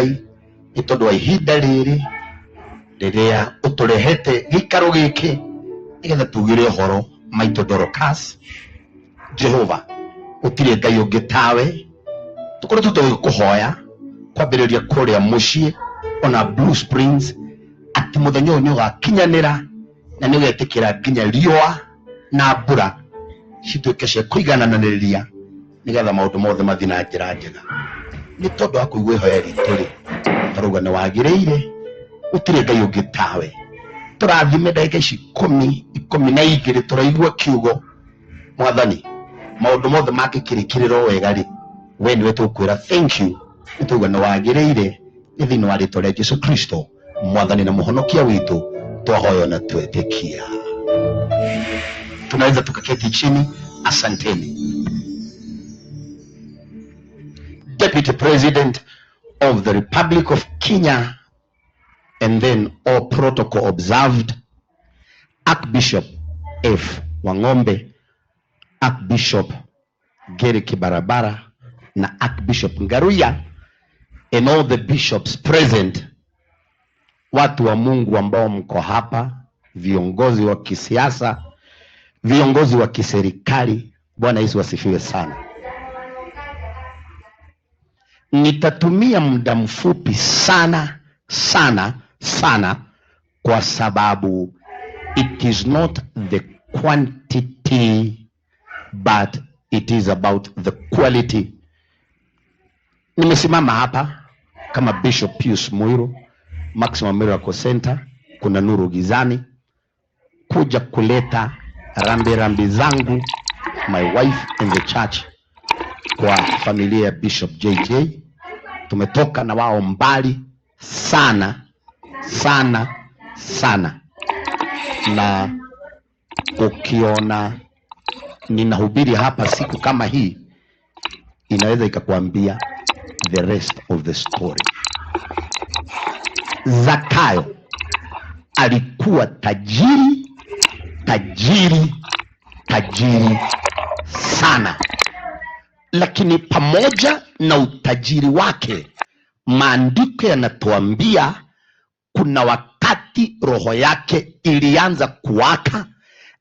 Nĩ tondũ wa ihinda rĩrĩ rĩrĩa ũtũrehete gĩikaro gĩkĩ nĩgetha tugĩre ũhoro maitũ Dorcas. Jehova, gũtirĩ Ngai ũngĩ tawe. Tũkoretwo tũgĩkũhoya kwambĩrĩria kũrĩa mũciĩ ona Blue Springs atĩ mũthenya ũyũ nĩ ũgakinyanĩra na nĩ ũgetĩkĩra nginya riũa na mbura cituĩke cia kũiganananĩria nĩgetha maũndũ mothe mathiĩ na njĩra njega. Nĩ tondũ wa kũigua ihoya ritũ rĩ, tũrauga nĩ wagĩrĩire, gũtirĩ Ngai ũngĩ tawe. Tũrathime ndagĩka ici 12 tũraigua kiugo. Mwathani, maũndũ mothe mangĩkĩrĩkĩrĩra o wega rĩ, we nĩwe tũkwĩra thank you, nĩ tũrauga nĩ wagĩrĩire. Nĩ thĩinĩ wa rĩtwa rĩa Jesu Kristo Mwathani na mũhonokia witũ twahoya na twetĩkia. Tunaweza tukaketi chini. Asanteni. Deputy President of the Republic of Kenya, and then all protocol observed, Archbishop F Wang'ombe, Archbishop Gary Kibarabara na Archbishop Ngaruya and all the bishops present, watu wa Mungu ambao mko hapa, viongozi wa kisiasa, viongozi wa kiserikali, Bwana Yesu asifiwe sana. Nitatumia muda mfupi sana sana sana, kwa sababu it is not the quantity but it is about the quality. Nimesimama hapa kama Bishop Pius Muiru, Maximum Miracle Center, kuna nuru gizani, kuja kuleta rambi rambi zangu, my wife in the church, kwa familia ya Bishop JJ. Tumetoka na wao mbali sana sana sana, na ukiona ninahubiri hapa siku kama hii, inaweza ikakwambia the rest of the story. Zakayo alikuwa tajiri, tajiri, tajiri sana, lakini pamoja na utajiri wake, maandiko yanatuambia kuna wakati roho yake ilianza kuwaka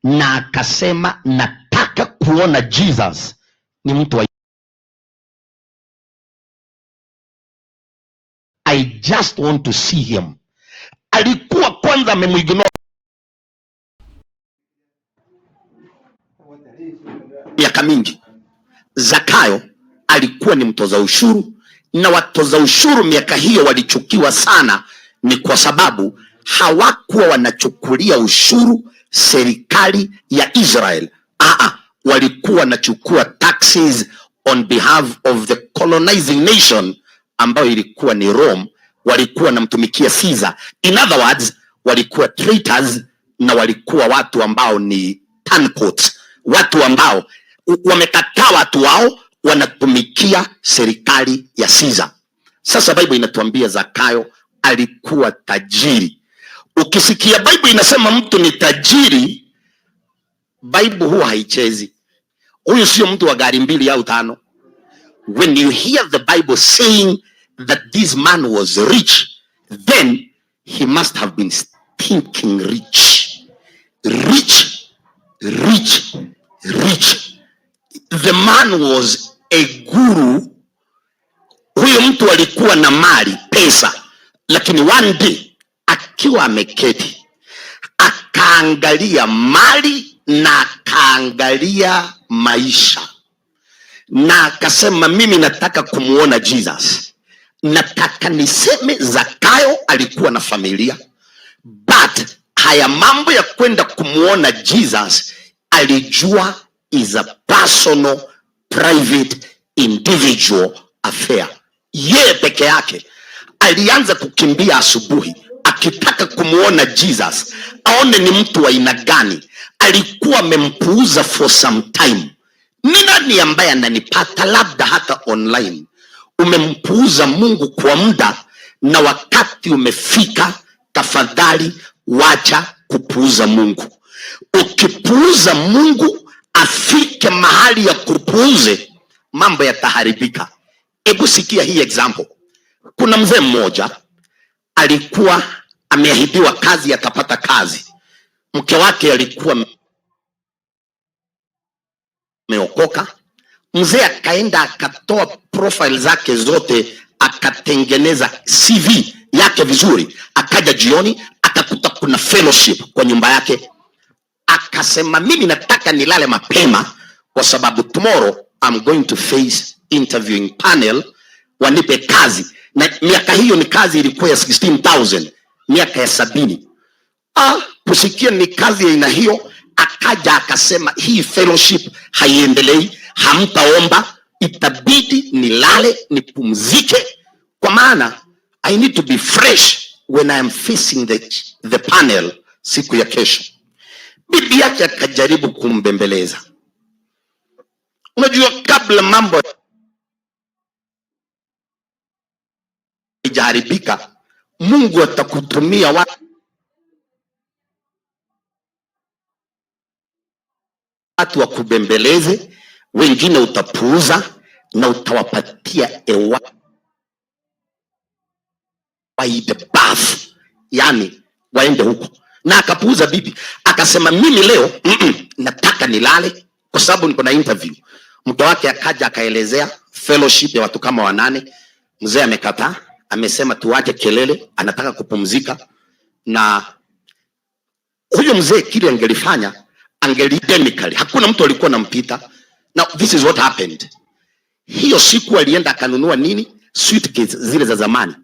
na akasema, nataka kuona Jesus. Ni mtu wa I just want to see him. Alikuwa kwanza amemuignore miaka mingi. Zakayo alikuwa ni mtoza ushuru, na watoza ushuru miaka hiyo walichukiwa sana, ni kwa sababu hawakuwa wanachukulia ushuru serikali ya Israel. Aa, walikuwa wanachukua taxes on behalf of the colonizing nation ambayo ilikuwa ni Rome. Walikuwa wanamtumikia Caesar. In other words, walikuwa traitors na walikuwa watu ambao ni turncoats, watu ambao wamekataa watu wao, wanatumikia serikali ya Caesar. Sasa Bible inatuambia Zakayo alikuwa tajiri. Ukisikia Bible inasema mtu ni tajiri, Bible huwa haichezi. Huyu sio mtu wa gari mbili au tano. When you hear the Bible saying that this man was rich, then he must have been stinking rich. Rich, rich, rich. The man was a guru. Huyu mtu alikuwa na mali, pesa, lakini one day akiwa ameketi akaangalia mali na akaangalia maisha na akasema, mimi nataka kumuona Jesus. Nataka niseme Zakayo alikuwa na familia, but haya mambo ya kwenda kumuona Jesus alijua is a personal private individual affair. Yeye peke yake alianza kukimbia asubuhi akitaka kumuona Jesus, aone ni mtu wa aina gani. Alikuwa amempuuza for some time. Ni nani ambaye ananipata labda hata online? Umempuuza Mungu kwa muda na wakati umefika, tafadhali wacha kupuuza Mungu. Ukipuuza Mungu afike mahali ya kupuuze, mambo yataharibika. Hebu sikia hii example. Kuna mzee mmoja alikuwa ameahidiwa kazi, atapata kazi. Mke wake alikuwa ameokoka. Mzee akaenda akatoa profile zake zote, akatengeneza CV yake vizuri. Akaja jioni akakuta kuna fellowship kwa nyumba yake, akasema mimi nataka nilale mapema kwa sababu tomorrow I'm going to face interviewing panel, wanipe kazi. Na miaka hiyo ni kazi ilikuwa ya 16,000 miaka ya 70. Kusikia ni kazi ya aina hiyo, akaja akasema hii fellowship haiendelei, hamtaomba, itabidi nilale nipumzike, kwa maana I need to be fresh when I am facing the panel siku ya kesho. Bibi yake akajaribu kumbembeleza. Unajua, kabla mambo haijaharibika, Mungu atakutumia watu wakubembeleze, wengine utapuuza na utawapatia a wide berth, yani waende huko. Na akapuuza bibi, akasema mimi leo nataka nilale kwa sababu niko na interview. Mke wake akaja akaelezea fellowship ya watu kama 8. Mzee amekataa, amesema tuache kelele, anataka kupumzika. Na huyo mzee kile angelifanya, angelidemically, hakuna mtu alikuwa anampita. Now this is what happened. Hiyo siku alienda akanunua nini? Suitcase zile za zamani.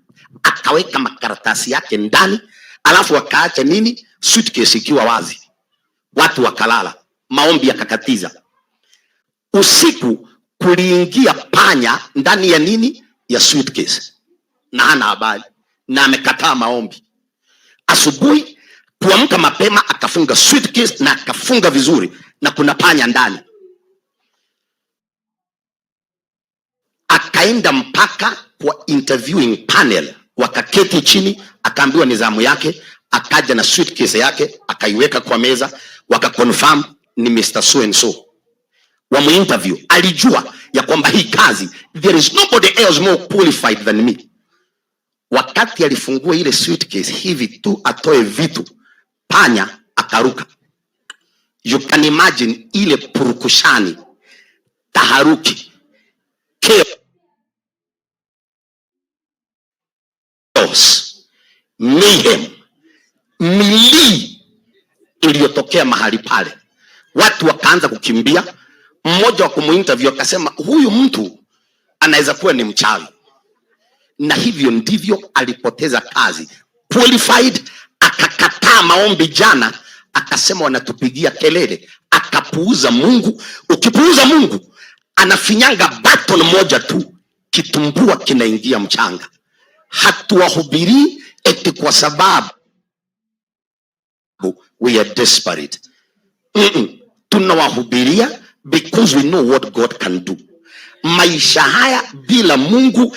Akaweka makaratasi yake ndani, alafu akaacha nini? Suitcase ikiwa wazi. Watu wakalala, maombi yakakatiza. Usiku kuliingia panya ndani ya nini? Ya suitcase. Na hana habari, na amekataa maombi. Asubuhi kuamka mapema akafunga suitcase na akafunga vizuri, na kuna panya ndani. Akaenda mpaka kwa interviewing panel, wakaketi chini, akaambiwa ni zamu yake. Akaja na suitcase yake akaiweka kwa meza, wakaconfirm ni Mr. So and so. Wamuinterview, alijua ya kwamba hii kazi there is nobody else more qualified than me. Wakati alifungua ile suitcase hivi tu atoe vitu, panya akaruka. You can imagine ile purukushani, taharuki, chaos, mayhem, milii iliyotokea mahali pale. Watu wakaanza kukimbia. Mmoja wa kumuinterview akasema huyu mtu anaweza kuwa ni mchawi. Na hivyo ndivyo alipoteza kazi. Qualified, akakataa maombi jana, akasema wanatupigia kelele, akapuuza Mungu. Ukipuuza Mungu, anafinyanga button moja tu, kitumbua kinaingia mchanga. Hatuwahubiri eti kwa sababu we are desperate. Tunawahubiria because we know what God can do. Maisha haya bila Mungu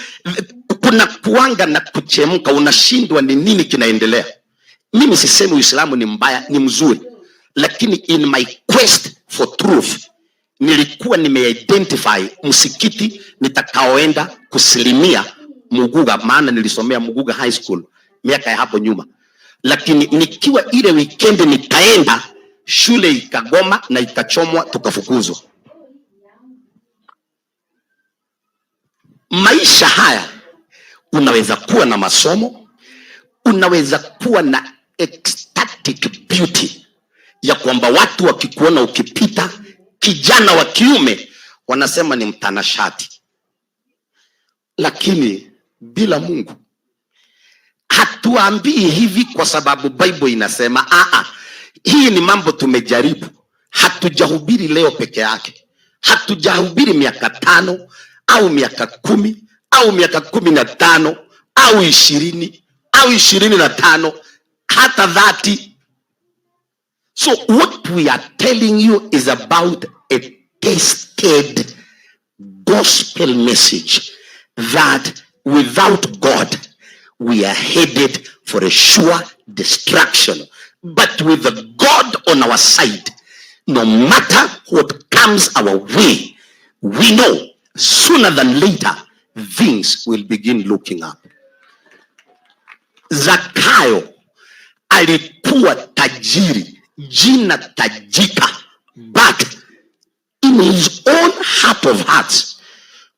kuna kuanga na kuchemka, unashindwa ni nini kinaendelea. Mimi sisemi Uislamu ni mbaya, ni mzuri, lakini in my quest for truth nilikuwa nimeidentify msikiti nitakaoenda kusilimia Muguga, maana nilisomea Muguga High School miaka ya hapo nyuma. Lakini nikiwa ile weekend nikaenda, shule ikagoma na ikachomwa, tukafukuzwa. Maisha haya unaweza kuwa na masomo, unaweza kuwa na ecstatic beauty ya kwamba watu wakikuona ukipita, kijana wa kiume wanasema ni mtanashati. Lakini bila Mungu, hatuambii hivi kwa sababu Bible inasema. Hii ni mambo tumejaribu. Hatujahubiri leo peke yake, hatujahubiri miaka 5 au miaka 10 au miaka 15 au 20 au 25 hata 30. So what we are telling you is about a tested gospel message that without God we are headed for a sure destruction. But with the God on our side, no matter what comes our way, we know sooner than later things will begin looking up. Zakayo alikuwa tajiri, jina tajika, but in his own heart of hearts,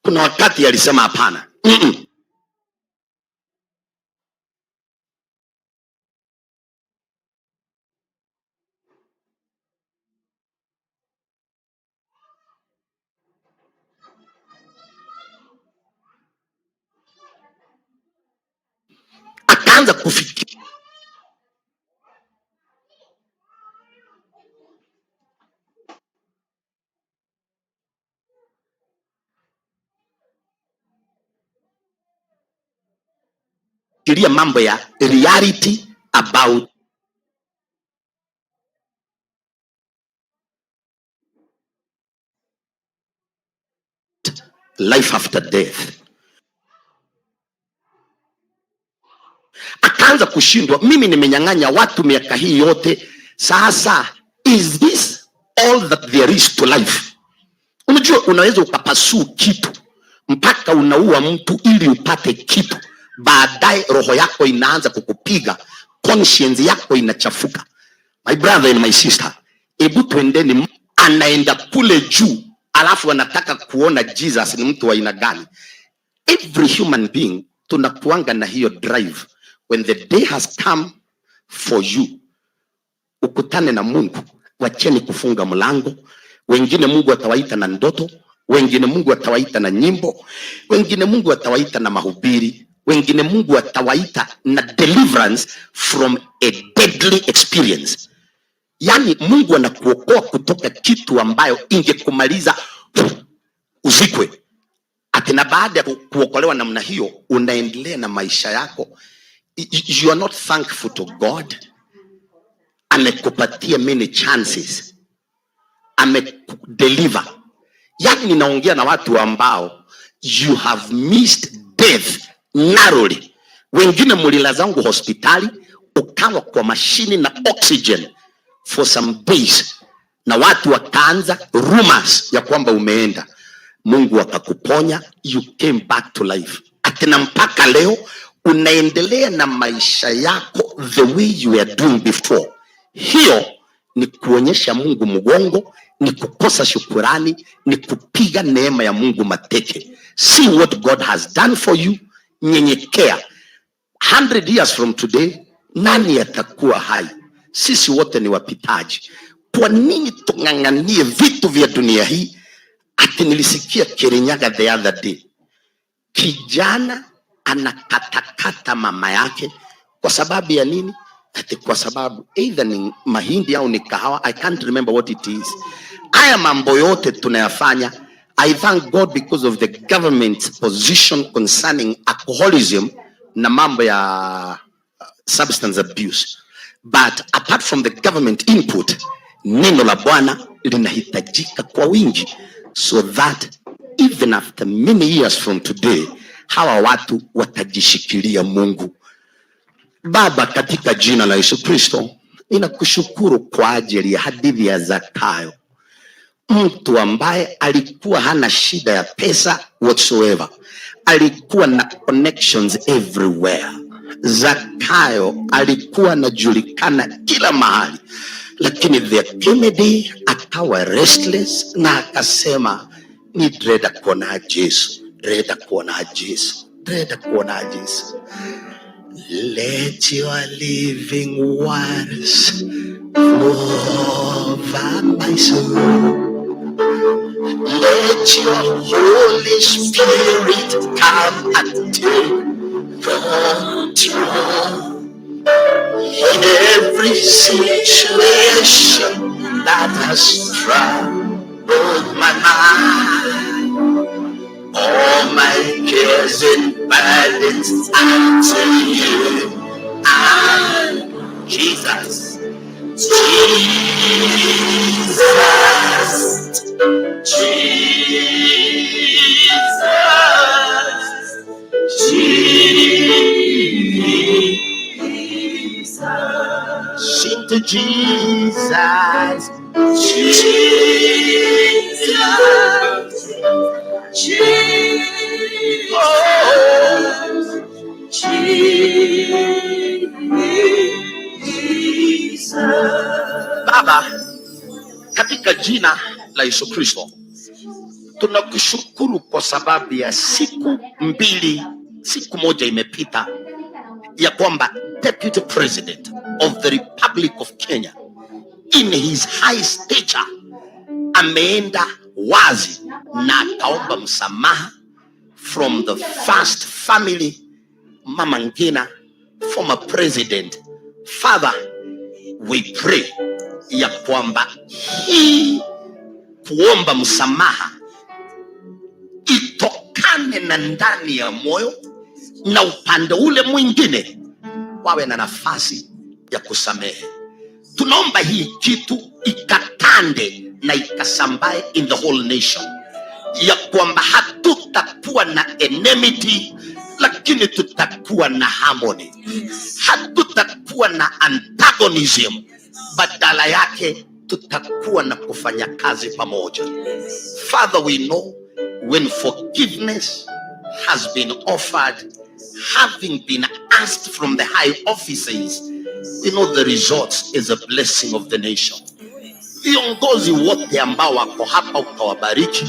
kuna wakati alisema hapana. Akaanza kufikiria mambo ya reality about life after death. Akaanza kushindwa, mimi nimenyang'anya watu miaka hii yote, sasa is this all that there is to life? Unajua, unaweza ukapasuu kitu mpaka unaua mtu ili upate kitu, baadaye roho yako inaanza kukupiga, conscience yako inachafuka. My brother and my sister, hebu twendeni. Anaenda kule juu, alafu anataka kuona Jesus ni mtu wa aina gani. Every human being tunakuanga na hiyo drive. When the day has come for you ukutane na Mungu, wacheni kufunga mlango. Wengine Mungu atawaita na ndoto, wengine Mungu atawaita na nyimbo, wengine Mungu atawaita na mahubiri, wengine Mungu atawaita na deliverance from a deadly experience. Yani Mungu anakuokoa kutoka kitu ambayo ingekumaliza uzikwe. Ati na baada ya kuokolewa namna hiyo, unaendelea na maisha yako. You are not thankful to God. Amekupatia many chances, amekudeliver. Yani ninaongea na watu ambao you have missed death narrowly. Wengine mulilazangu hospitali, ukawa kwa mashini na oxygen for some days, na watu wakaanza rumors ya kwamba umeenda. Mungu akakuponya, you came back to life. Atina mpaka leo unaendelea na maisha yako the way you were doing before. Hiyo ni kuonyesha Mungu mgongo, ni kukosa shukurani, ni kupiga neema ya Mungu mateke. See what God has done for you. Nyenyekea. 100 years from today, nani atakuwa hai? Sisi wote ni wapitaji. Kwa nini tung'ang'anie vitu vya dunia hii? Ati nilisikia Kirinyaga the other day, kijana anakatakata mama yake kwa sababu ya nini? Ati kwa sababu either ni mahindi au ni kahawa, I can't remember what it is. Haya mambo yote tunayafanya. I thank God because of the government's position concerning alcoholism na mambo ya substance abuse. But apart from the government input, neno la Bwana linahitajika kwa wingi so that even after many years from today, hawa watu watajishikilia Mungu. Baba, katika jina la Yesu Kristo, ninakushukuru kwa ajili ya hadithi ya Zakayo, mtu ambaye alikuwa hana shida ya pesa whatsoever, alikuwa na connections everywhere. Zakayo alikuwa anajulikana kila mahali, lakini there came a day akawa restless na akasema, ni dreda kuona Yesu, dreda kuona Yesu, dreda kuona Yesu. Let your living waters flow over my soul. Let your Holy Spirit come and take control in every situation that has troubled my mind. All my cares and burdens unto you. And Jesus, Jesus, Jesus, Jesus. Sing to Jesus, Jesus, Jesus, oh, Jesus. Katika jina la Yesu Kristo tunakushukuru kwa sababu ya siku mbili, siku moja imepita ya kwamba Deputy President of the Republic of Kenya in his high stature ameenda wazi na akaomba msamaha from the first family, Mama Ngina, former president. Father, we pray ya kwamba hii kuomba msamaha itokane na ndani ya moyo, na upande ule mwingine wawe na nafasi ya kusamehe. Tunaomba hii kitu ikatande na ikasambae in the whole nation, ya kwamba hatutakuwa na enmity, lakini tutakuwa na harmony. Hatutakuwa na antagonism, badala yake tutakuwa na kufanya kazi pamoja. Father, we know when forgiveness has been offered, having been asked from the high offices, we know the result is a blessing of the nation. Viongozi wote ambao wako hapa ukawabariki,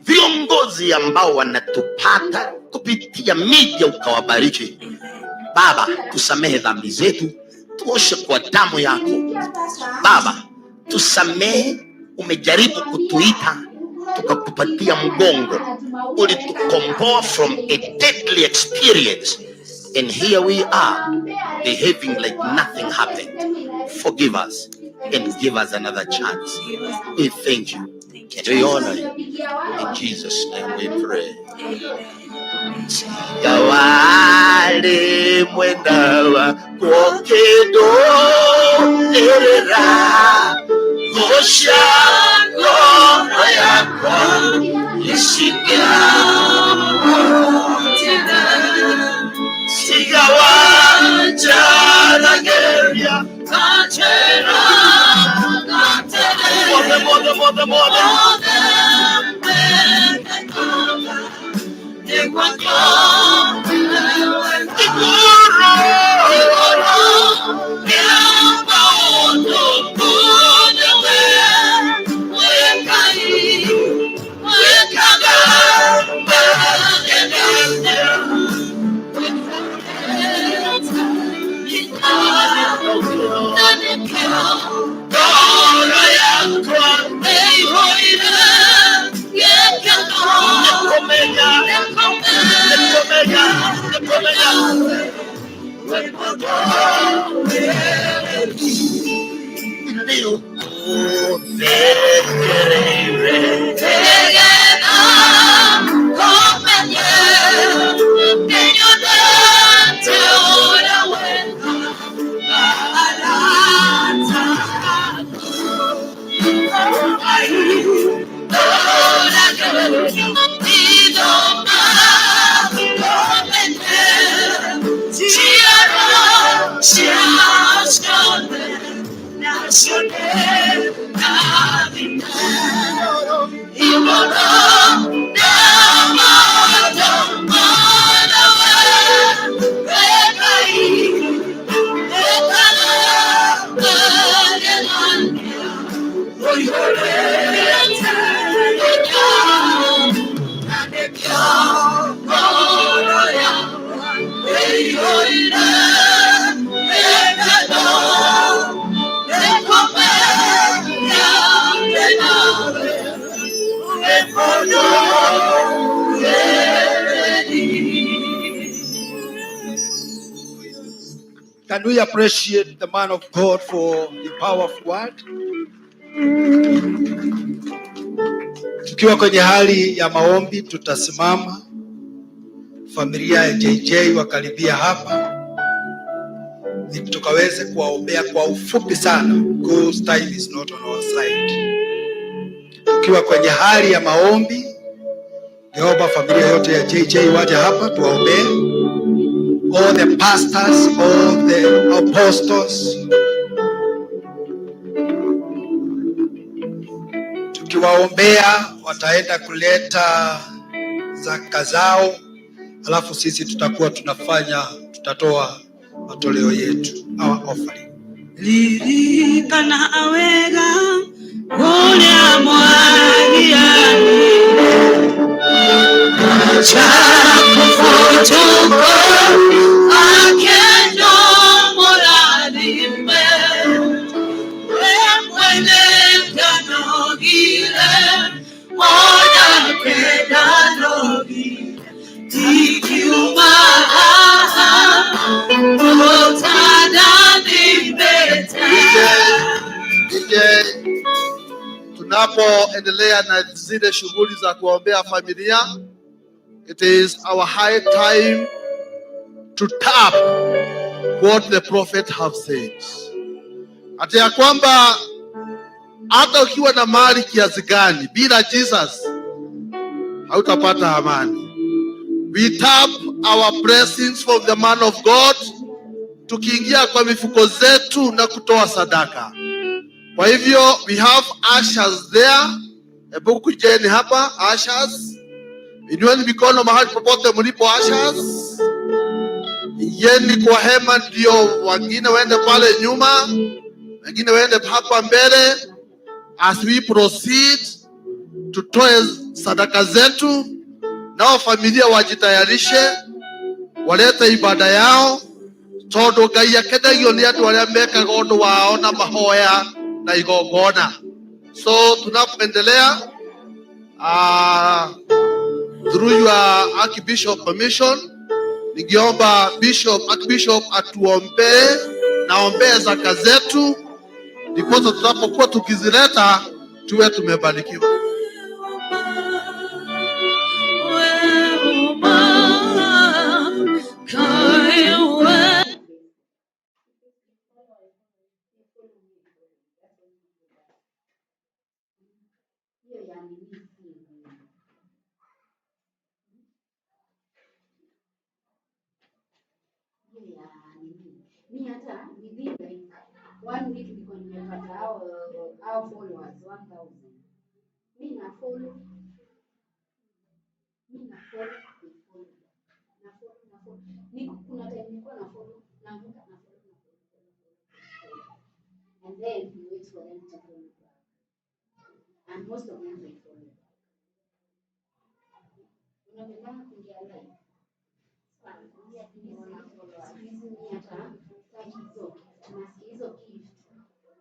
viongozi ambao wanatupata kupitia media ukawabariki. Baba, tusamehe dhambi zetu, tuoshe kwa damu yako. Baba, tusamehe, umejaribu kutuita tukakupatia mgongo, ulitukomboa from a deadly experience and here we are behaving like nothing happened. Forgive us and give us another chance. We thank you and we honor you. In Jesus' name we pray. Gawale mwenda wa kuokedo erera gosha ngoma yako ishikia sigawajaragenya mothe mothe mothe mothe. Can we appreciate the man of God for the powerful word? Tukiwa kwenye hali ya maombi, tutasimama. Familia ya JJ wakaribia hapa, ili tukaweze kuwaombea kwa ufupi sana, because time is not on our side. Tukiwa kwenye hali ya maombi, ningeomba familia yote ya JJ waje hapa tuwaombee. All the pastors, all the apostles, tukiwaombea wataenda kuleta zaka zao, alafu sisi tutakuwa tunafanya, tutatoa matoleo yetu, our offering. Ririkana wega. DJ, tunapoendelea na zile shughuli za kuombea familia, it is our high time to tap what the prophet have said. Ati ya kwamba hata ukiwa na mali kiasi gani, bila Jesus hautapata amani. We tap our blessings from the man of God, tukiingia kwa mifuko zetu na kutoa sadaka. Kwa hivyo we have ushers there. Hebu kujeni hapa ushers, inueni mikono mahali popote mlipo ushers. Ingieni kwa hema, ndio wengine waende pale nyuma, wengine waende hapa mbele. As we proceed, tutoe sadaka zetu, nao familia wajitayarishe, walete ibada yao, tondu Ngai akenagio nĩ andũ arĩa mekaga ũndũ wao na mahoya na igongona. So tunapoendelea, through your Archbishop permission, ningeomba Bishop, Archbishop atuombee na ombee zaka zetu, ndiposa tunapokuwa tukizileta tuwe tumebarikiwa. Hiyo ya nini, mi hata within like one week nilikuwa nimepata hao followers 1000. Mi na follow, mi na follow, they follow, na follow, na follow. Niko kuna time nilikuwa na follow, navuta, na follow, na follow, follow, follow, and then you wait for them to follow back, and most of them, they follow back. Unapendanga kuingia live? Siku hizi mi hata sitaki hizo gift. Nasikia hizo gift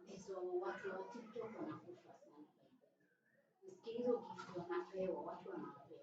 ndizo watu wa TikTok wanakufa sana. Nasikia hizo gift wanapewa, watu wanapewa.